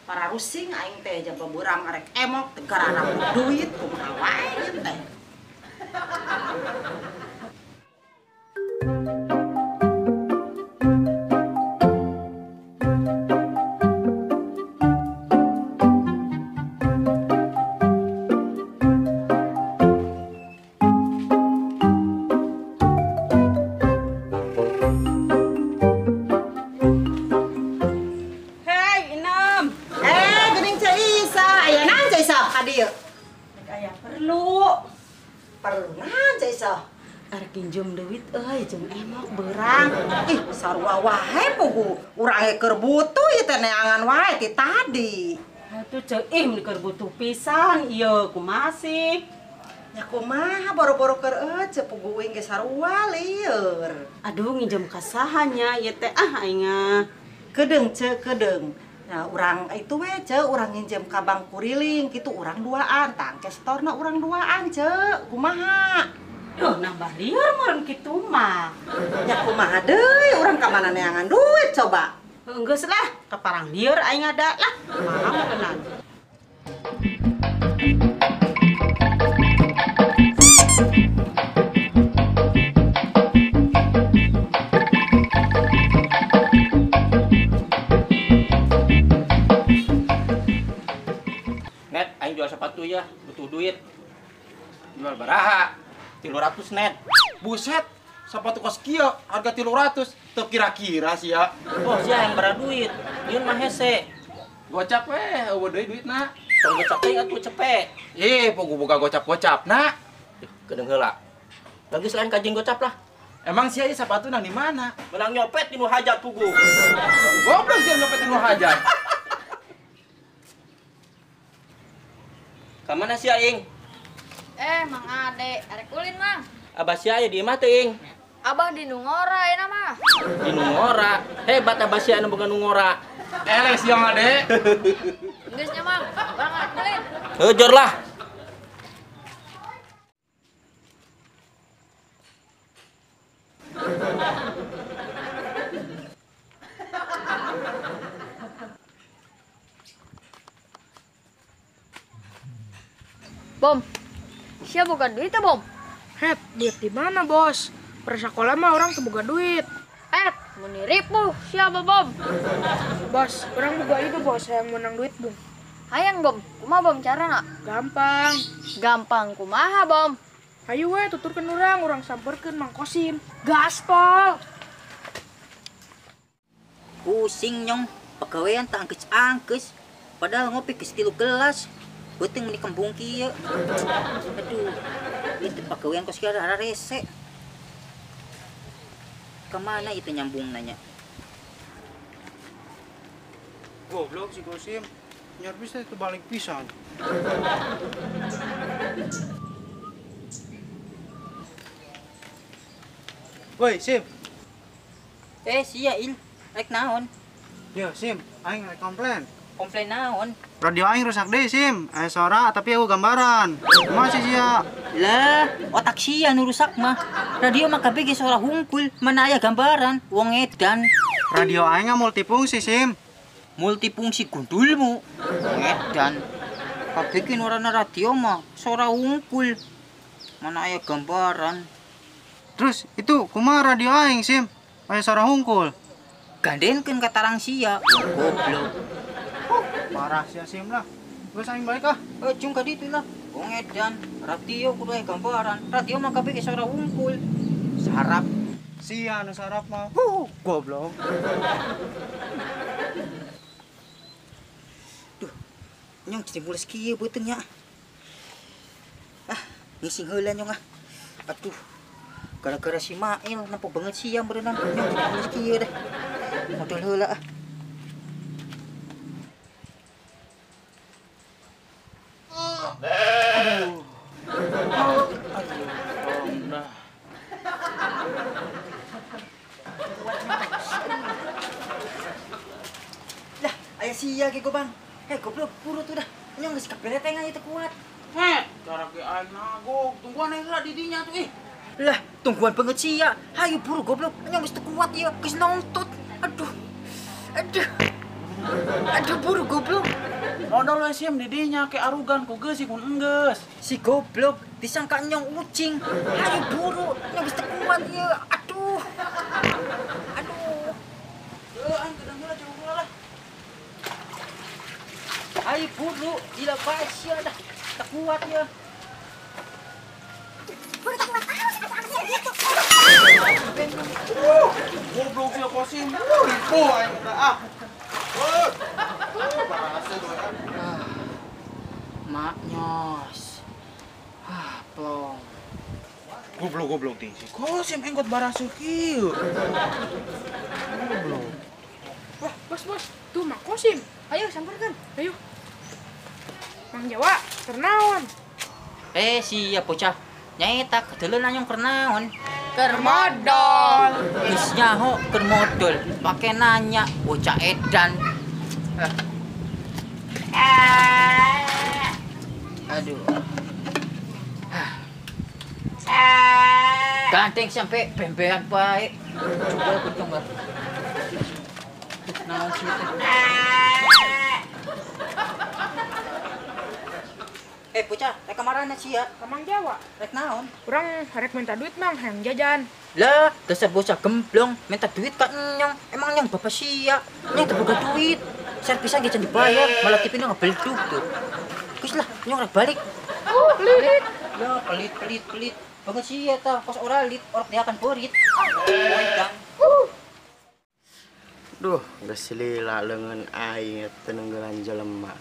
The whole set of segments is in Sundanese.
Para rusing aing teh jam beurang arek emok teu garana duit kumaha wae ieu teh. Pinjem duit euy jeung emok beurang. Ih, sarua wae pugu. Urang ge keur butuh ieu teh neangan wae ti tadi. Atuh ceu ih mun keur butuh pisan ieu kumaha sih? Nya kumaha boro-boro keur euy pugu uing ge sarua lieur. Aduh nginjem ka saha nya ieu teh ah aing ah. Kedeung ceu kedeung. Nah, urang itu we ceu urang nginjem ka Bang Kuriling kitu urang duaan, tangke setorna urang duaan ceu. Kumaha? Duh, nambah liur meureun kitu mah. Ya kumaha deui urang ka mana neangan duit coba. Geus lah, kaparang liur aing ada lah. Kumaha meureunnan. Net, aing jual sepatu ya, butuh duit. Jual baraha? 300 net. Buset, sepatu kos kieu harga 300. Teu kira-kira sih ya. Oh, sia yang bara duit. Nyieun mah hese. Gocap weh, eueuh deui duitna. Tong gocap teh atuh cepet. Ih, pugu boga gocap-gocapna. Kedeung heula. Lagi selain kajing gocap lah. Emang sia ieu sepatu nang di mana? Menang nyopet di nu hajat pugu. Goblok sia nyopet di nu hajat. Ka mana sia ing? Mang Ade, arek ulin mang. Abah sia aya di imah teh ing. Abah di nu ngora ayeuna mah. Di nu ngora. Hebat abah sia anu boga nu ngora. Eleh sia Ade. Geus nya mang, urang arek ulin. Heujeur lah. Bom. Siapa boga duit ya, Bom? Het, duit di mana, Bos? Persekolah mah orang teu boga duit. Het, mun ripuh siapa, Bom? Bos, orang boga itu, Bos, hayang menang duit, Bom. Hayang, Bom. Kumaha, Bom, carana? Gampang. Gampang kumaha, Bom? Hayu we tuturkeun urang, urang samperkeun Mang Kosim. Gaspol. Pusing nyong, pagawean tak angkes-angkes. Padahal ngopi geus 3 gelas. Beuteung meni kembung kieu. Aduh, itu pagawean kos kieu rara rese. Kemana itu nyambung nanya? Goblok si Kosim, nyar bisa itu balik pisan. Woi, Sim. Sia il, rek naon? Yo, Sim, aing rek komplain. Komplain naon? Radio aing rusak deh, Sim. Aya suara tapi aku gambaran. Kumaha sih sia? Lah, otak sia nu rusak mah. Radio mah kabeh ge suara hungkul, mana aya gambaran, wong edan. Radio aing multifungsi, Sim. Multifungsi gundulmu. Wong edan. Kabeh ge warna radio mah suara hungkul. Mana aya gambaran. Terus itu kumaha radio aing, Sim? Aya suara hungkul. Gandenkeun ka tarang sia, goblok. Parah sia Sim lah. Geus aing balik ah. Cung ka ditu lah. Wong edan, radio kudu aya gambaran. Radio mah kabeh ge suara hungkul. Sarap. Sia anu sarap mah. Goblok. Duh. Nyong jadi mules kieu beuteung nya. Ah, ngising heula nyong ah. Aduh. Gara-gara si Mail nempo banget sia berenang. Nyong jadi mules kieu deh. Modal heula ah. Aduh. Lah, aya sia ge gobang. Goblok buru tuh dah. Nyong geus kabeletengan ieu teu kuat. Heh, cara ge aing nagog, tungguan aing lah di dinya tuh ih. Lah, tungguan banget sia. Hayu buru goblok, nyong geus teu kuat ieu, geus nongtot. Aduh. Aduh. Aduh buru goblok. Modal we sim di dinya ke arugan ku geus kun enggeus. Si goblok disangka nyong ucing. Ayo buru, nyong geus teu kuat ieu. Aduh. Aduh. Heuh aing gedang heula jauh heula lah. Ayo buru, gila bae sia dah. Teu kuat ieu. Goblok sia Kosim. Ripuh aing teh ah. Mak nyos. Ah, plong. Goblok-goblok ting si Kosim enggot barasuh kieu. Goblok. Wah, bos, tuh Mang Kosim. Ayo samperkeun. Ayo. Mang Jawa, keur naon? Sia bocah. Nyaeta kedeleun anyong keur naon? Keur modol. Geus nyaho keur modol, pake nanya bocah edan. Aduh. Gandeng sampai bembean bae. Coba kucing lah. Naon sih teh? Bocah, rek kamarana sia? Ka Mang Jawa. Rek naon? Urang rek minta duit Mang, hayang jajan. Lah, dasar bocah gemblong, minta duit ka nyong. Emang nyong bapak sia? Nyong teu boga duit. Servisan ge can dibayar, malah tipina ngabelduk tuh. Geus lah, nyong rek balik. Pelit. Ya, pelit, pelit, pelit. Banget sia tah, kos ora lit, orok diakan borit. Wedang. Duh, geus lila leungeun aing teu nenggelan jelema.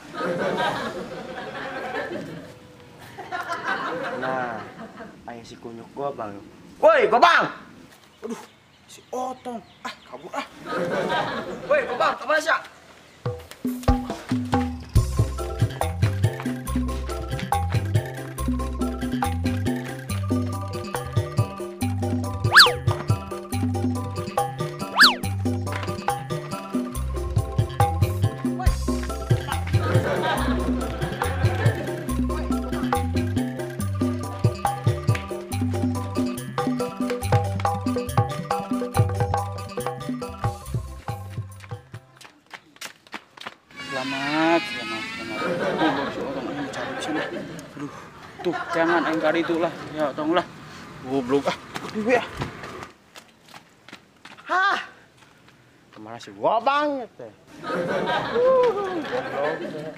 Nah, aing si kunyuk gobang. Woi, gobang. Aduh, si Otong. Ah, kabur ah. Woi, gobang, kemana sih? Selamat, selamat, selamat. Goblok si Otong ini cari di sana. Aduh, tuh jangan aing kali itu lah. Ya, tong lah. Goblok ah. Duwe ah. Hah. Kemana si gobang teh? Goblok teh.